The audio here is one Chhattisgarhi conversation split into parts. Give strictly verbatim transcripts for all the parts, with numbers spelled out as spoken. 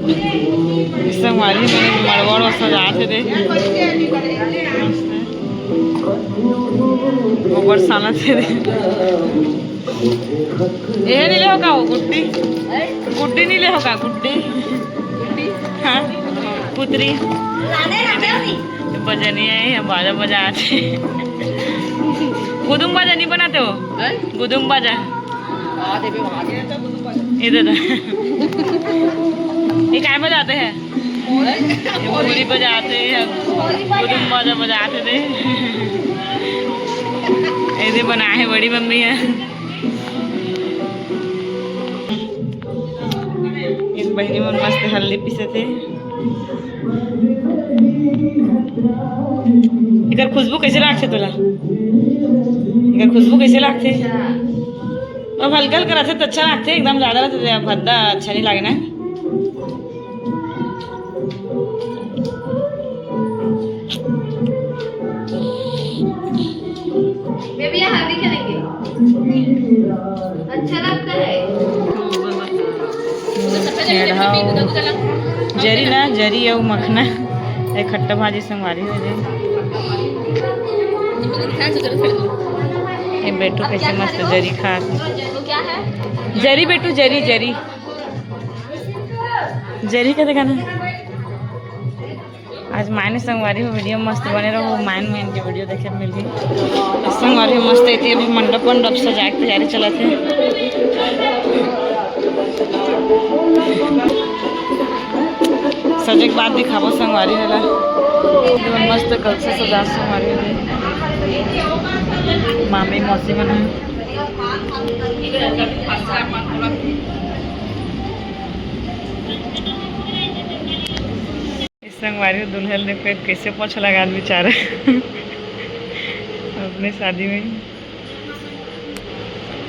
संगवारी मन मड़वा उड़वा सजात हे दे। गोबर सानत हे दे। ए नी ले हो का वो गुड्डी? गुड्डी नी ले हो का गुड्डी? हाँ, पुतरी। बजनिया है, बाजा बजात हे। गुदुम बाजा नहीं बनाते हो? गुदुम बाजा। ये दादा, ये काय बजाते हैं? ये पूरी बजाते हैं, गुदुम बाजा बजाते थे। ऐसे बनाए हैं बड़ी मम्मी है। एक बहिनी मन मस्त हल्दी पीसत हे। एकर खुशबू कैसे लागथे तोला? एकर खुशबू कैसे लागथे? अब हल्का हल्का रहथे त अच्छा लागथे, एकदम ज्यादा रहथे त भद्दा अच्छा नहीं लागे ना। बेबी, यहाँ हल्दी खेलेंगे। अच्छा लगता है। जरी ना, जरी अउ मखना, ए खट्टा भाजी संगवारी हो जाए। ये बेटू कैसे मस्त जरी खा। जरी बेटू, जरी, जरी। जरी का देखा ना। आज मायने संगवारी हो, वीडियो मस्त बने रहो। मायन मायन के वीडियो देखे मिलही। संगवारी हो मस्त एती अभी मंडप वंडप सजाए के तैयारी चलत हे। सजे के बाद दिखाबो संगवारी हो ला। मस्त कलसा सजा संगवारी हो। मामी मौसी मन हे। इस संगवारी हो दुल्हन देखो, कैसे पोछ लगा बेचारा। अपने शादी में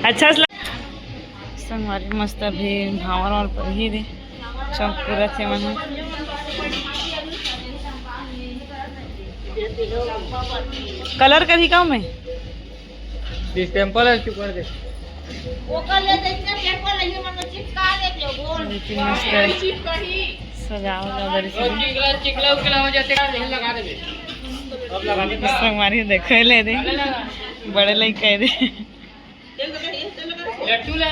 अच्छा से लग-, संगवारी मस्त अभी भावर और पर ही दे चौक पूरा थे मन। कलर कभी का मैं डिस्टेम्पर है, क्यों कर दे? ओकर ले जैसे पेपर लगे, मन में चिपका देते हो, बोल। लेकिन मस्त है। चिपकही। सजाओ उजाओ बड़ी और से। चिकला, चिकला उकला हो जाते हैं, यहीं लगा देबे। अब लगा दे। संगवारी देखो ले दे। बड़े लइका दे। लट्टू ले।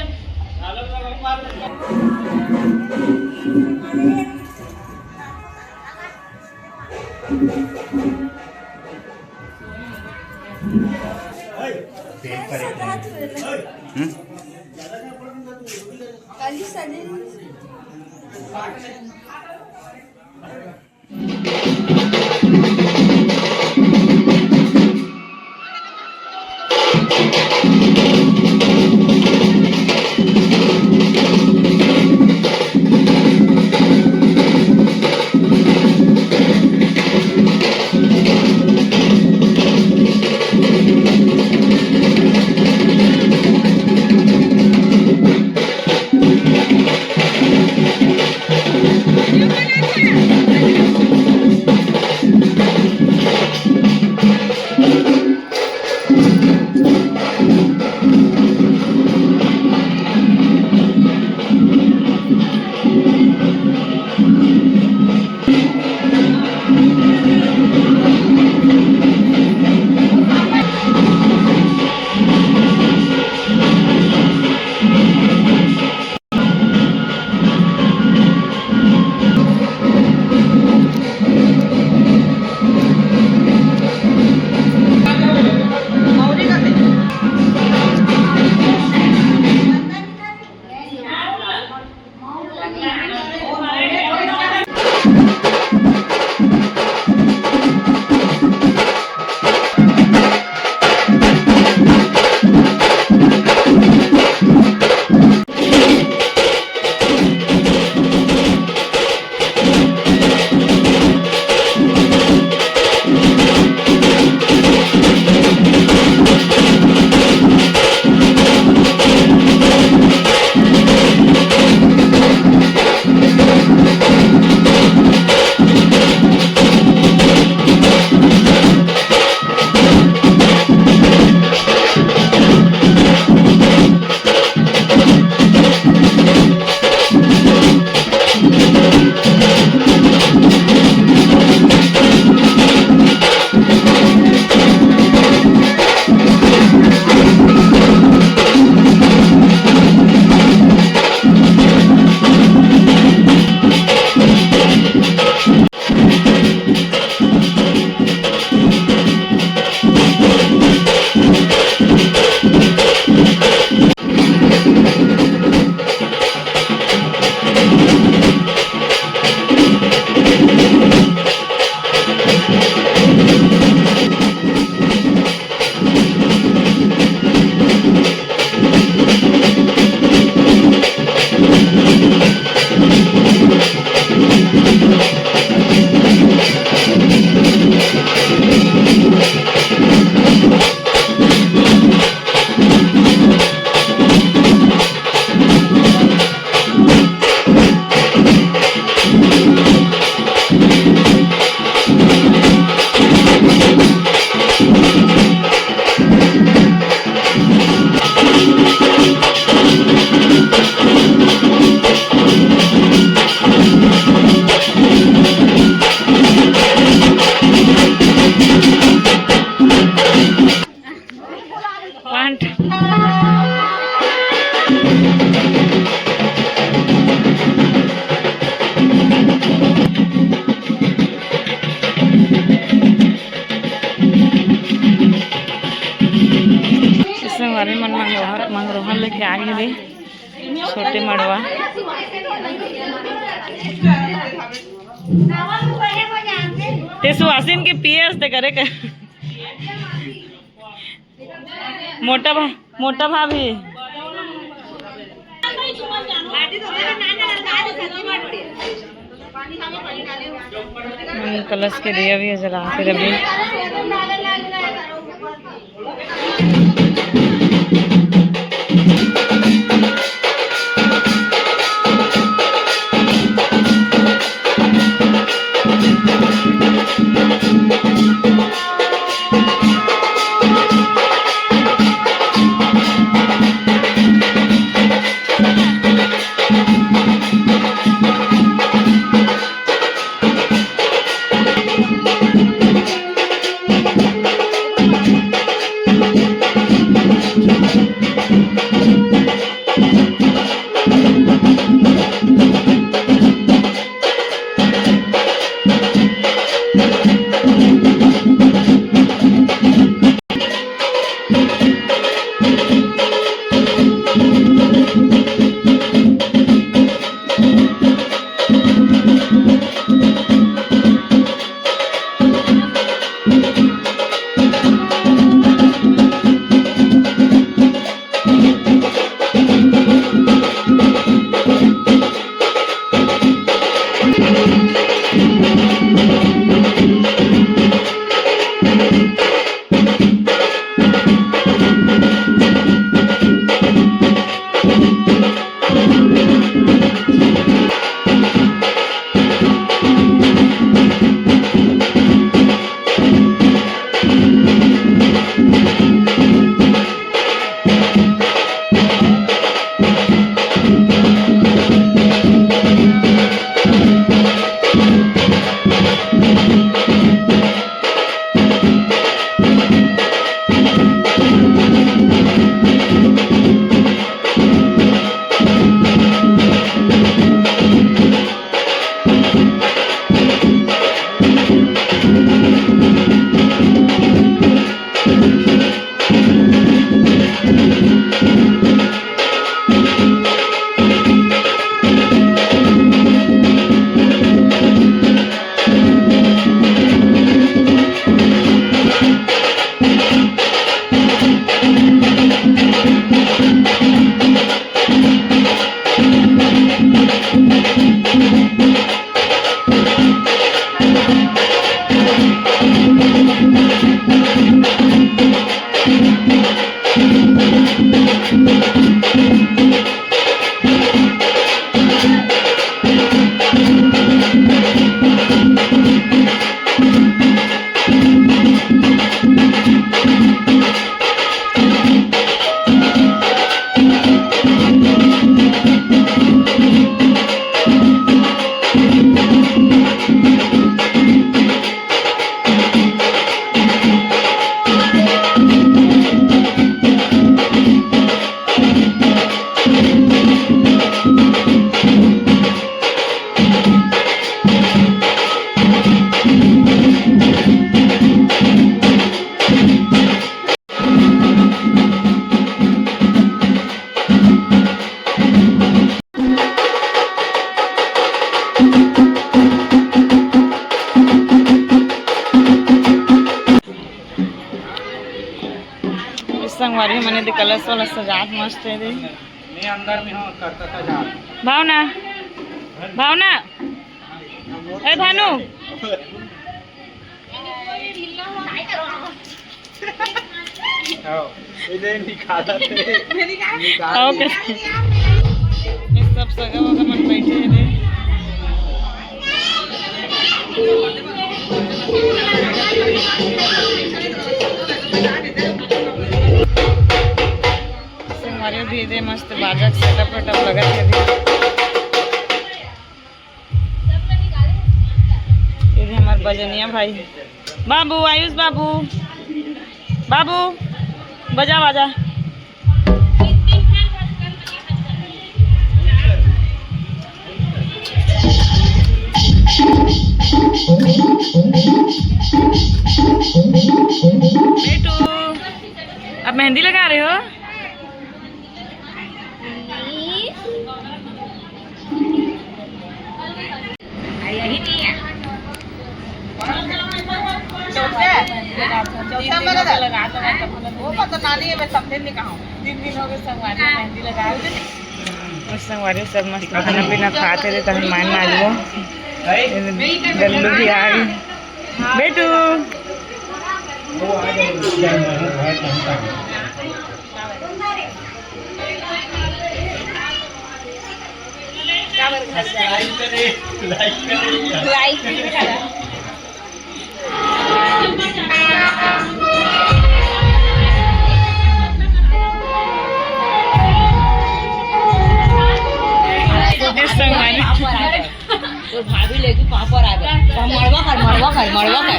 संगवारी मन मंगरोहर, मंगरोहर लेके आ गे रे, छोटे मड़वा। ते सुहासिन के पिए हस ते करे कर। मोटा भा-, मोटा भाभी। हम्म, कलश के दिया भी है जला, फिर अभी। संगवारी मने दे कलश वाला सजात मस्त है दे। मैं अंदर में हूँ, करता था जा। भावना, भावना, ए भानु। आओ, ये दे निकाला थे। निकाल ओके। ये सब सगा वगा मन बैठे हैं रे। संगवारी भी दे मस्त बाजा के सेटअप वेटअप लगा थे अभी। ये भी हमार बजनिया भाई। बाबू, आयुष बाबू, बाबू, बजा बाजा। मेहंदी लगा रहे हो? चौथे? चौथा में लगा। वो पता नानी है, मैं समझे नहीं कहा हूँ। तीन दिन हो गए संगवारी मेहंदी लगा रहे। और संगवारी सब मस्त खाना पीना खाते थे, तहन मान माजबो। गल्लू भी आ गई। बेटू। तो भाभी लेके पापड़ आ गए। मड़वा कर, मड़वा कर, मड़वा कर।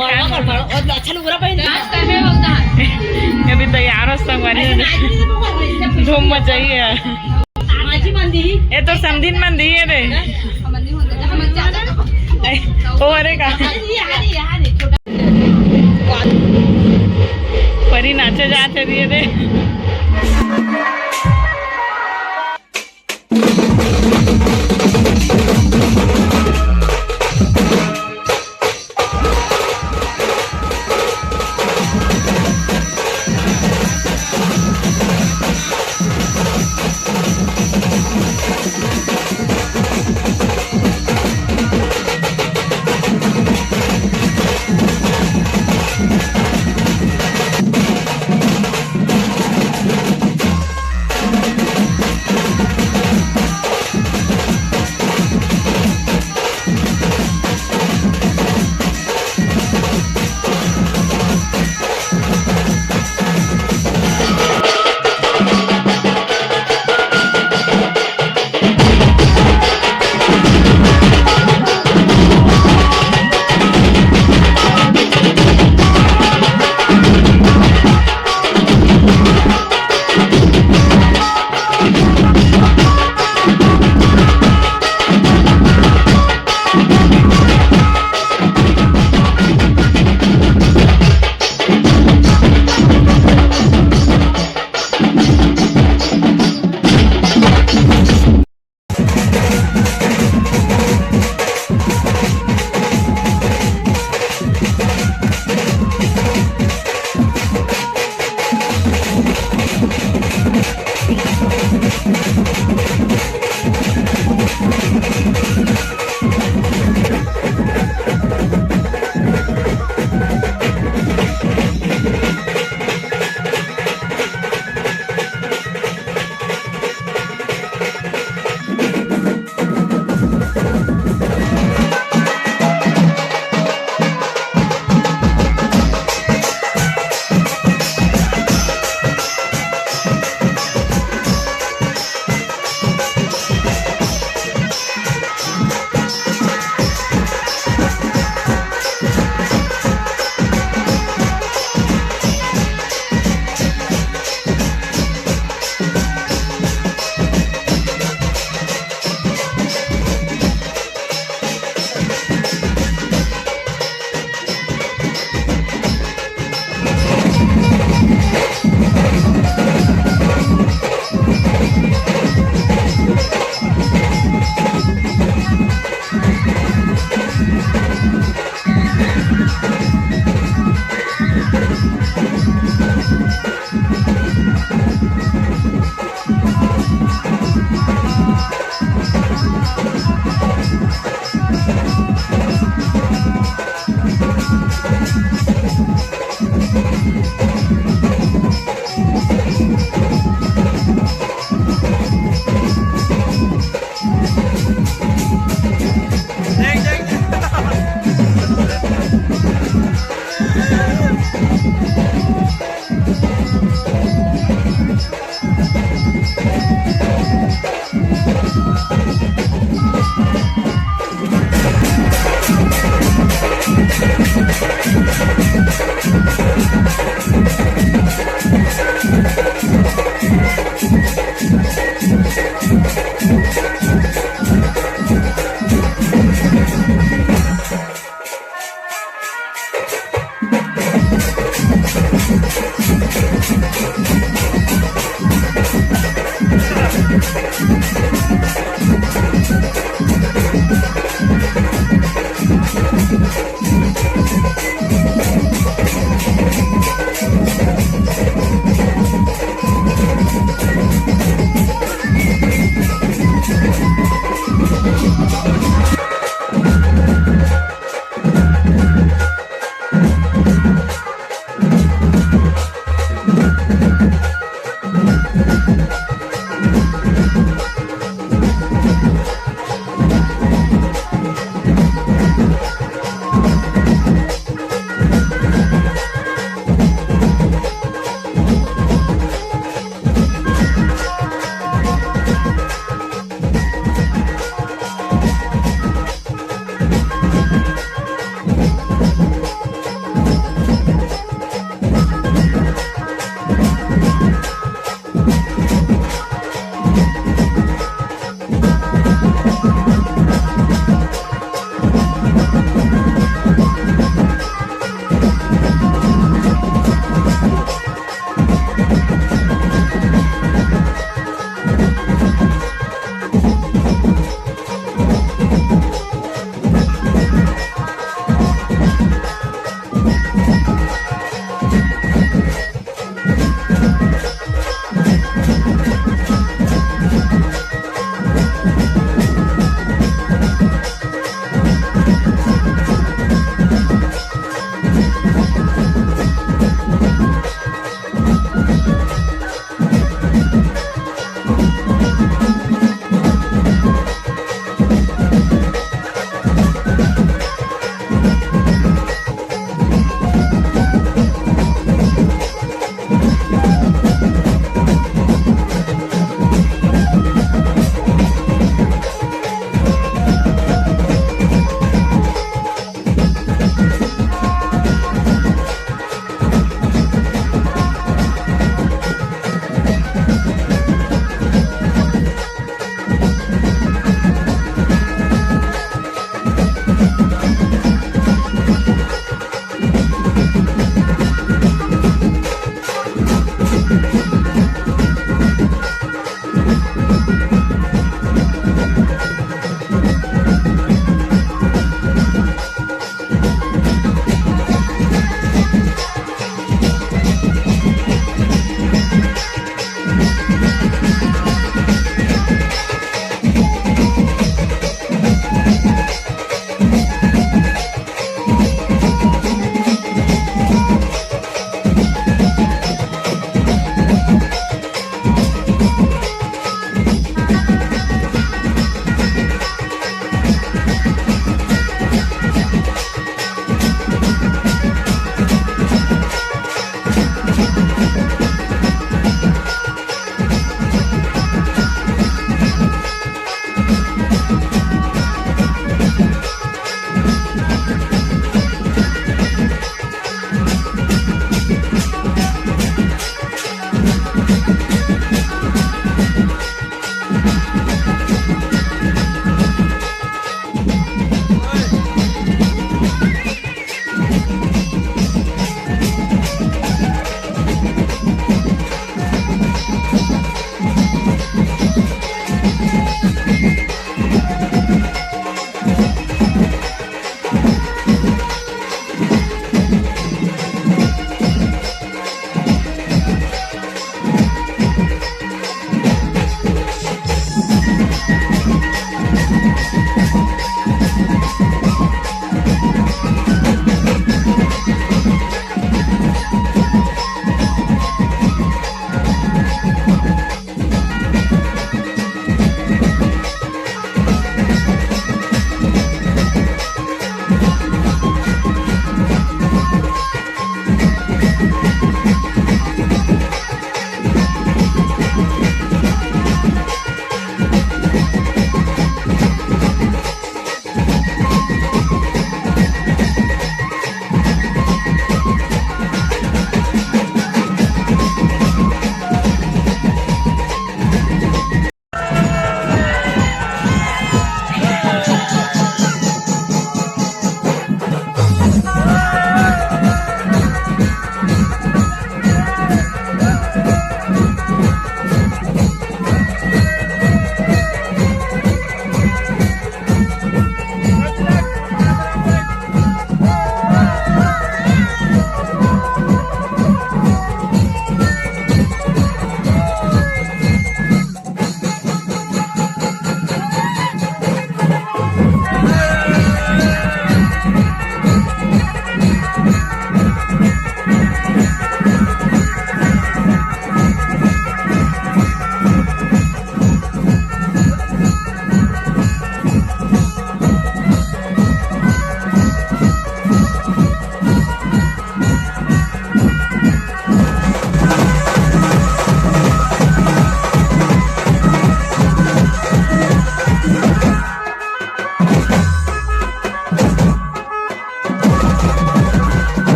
मड़वा कर, मड़वा। अच्छा लुगरा पहन। अभी तैयार हो संगवारी। धूम मचाई है। ये तो समधिन मन दी है रे। ओ, अरे का। परी नाचे जाते दिए रे।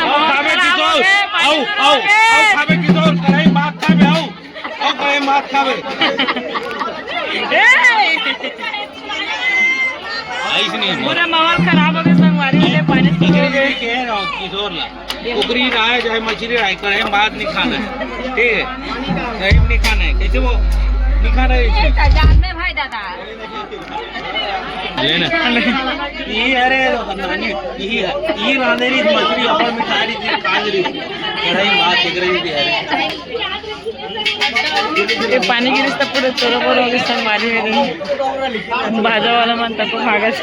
आओ, खाबे किशोर, आओ, आओ, आओ, खाबे किशोर, कढ़ाई मात खाबे, आओ, आओ, कढ़ाई मात खाबे। ए! आइस नहीं है। पूरा माहौल खराब हो गया, संगवारी वाले पानी से हो गए। कह रहा हूँ, किशोर ला। कुकरी रहा है, चाहे मछली रहा है, कढ़ाई मात नहीं खाना है। ठीक है? कढ़ाई नहीं खाना है। कैसे वो? नहीं खाना है इसमें। ये तो जान में भाई दादा। लेना। ये अरे, ये, ये रांधेरी मछली अपन में खा रही थी, खा रही थी। कढ़ाई मात दिख रही थी, अरे। ये पानी गिरिस त पूरा चोरोबोर हो गे, संगवारी हो गे। भाजा वाला मन तको भागत।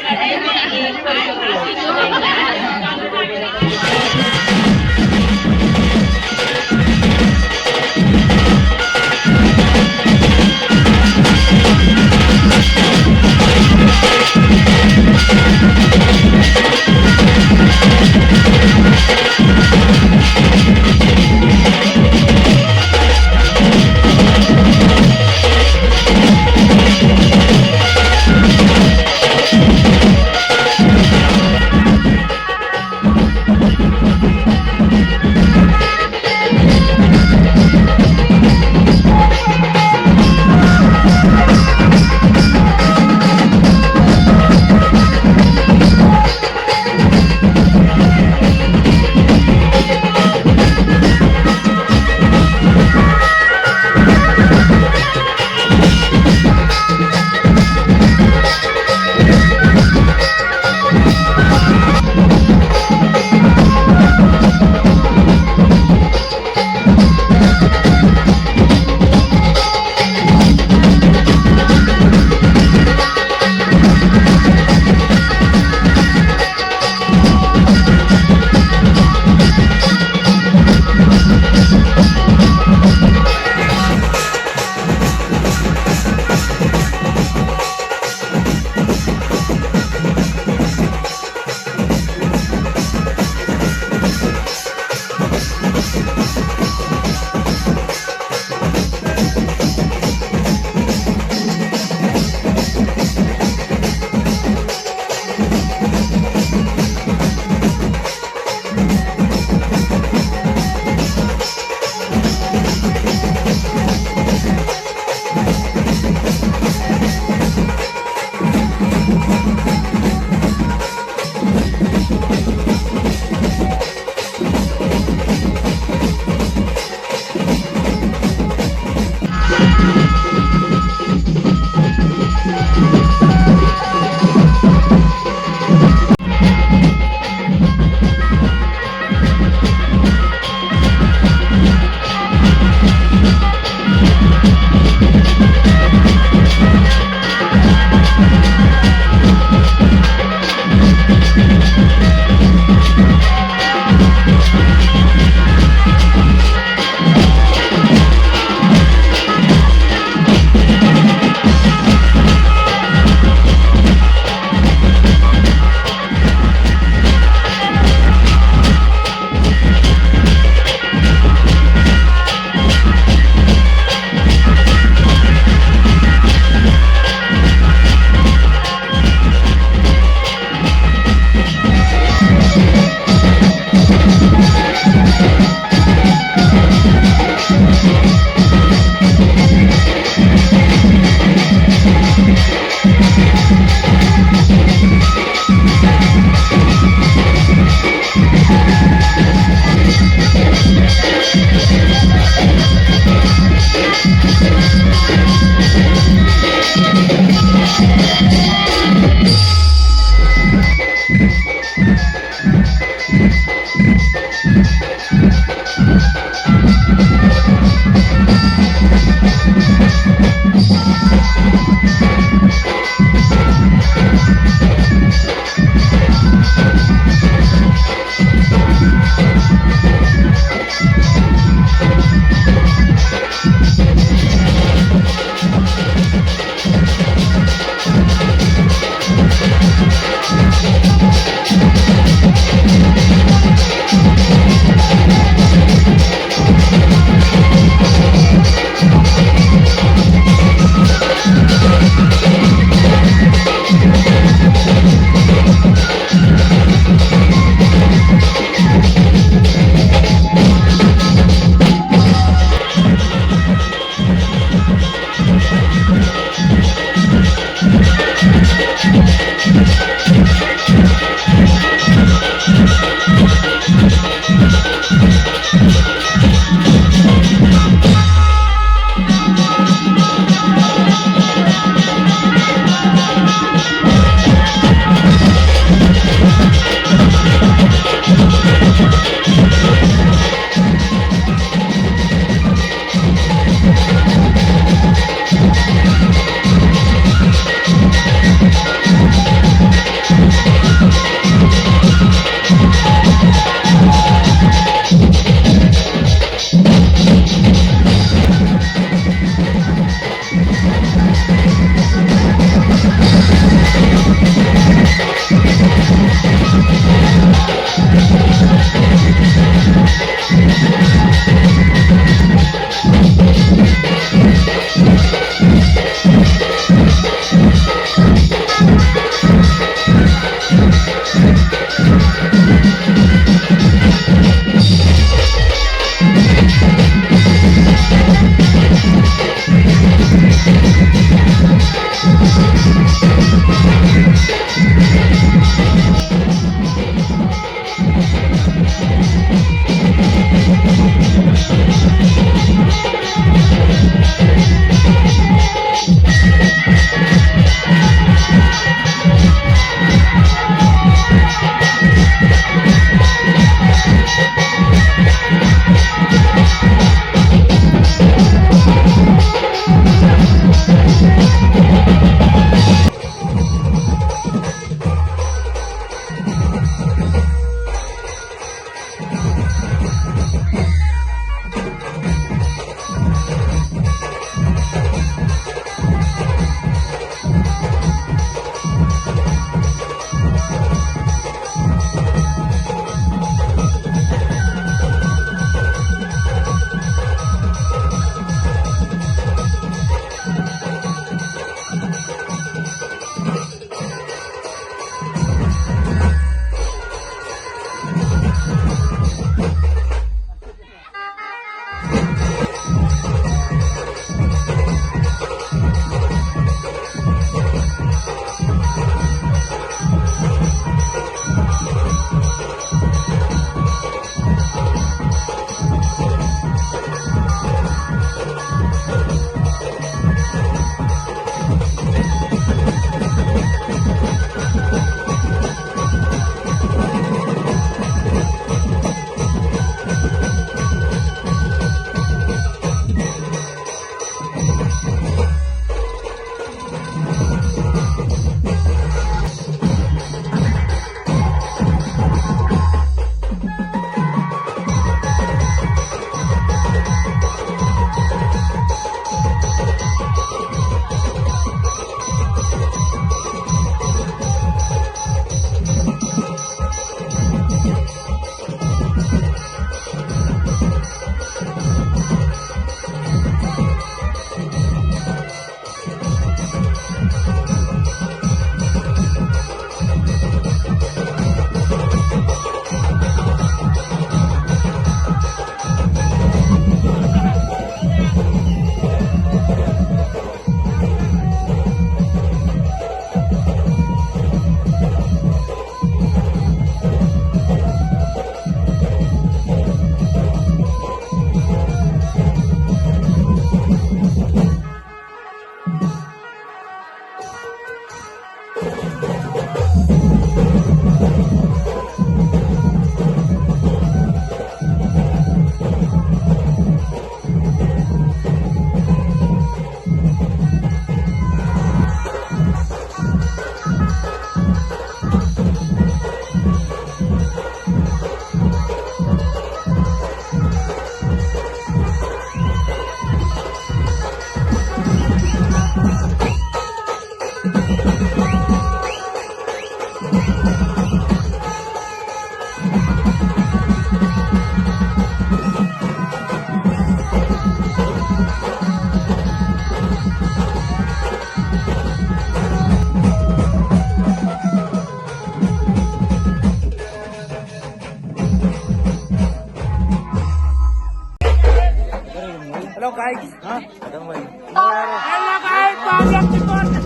Hello guys, हाँ? खत्म भाई। Hello guys, तो हम लोग चित्तौड़ से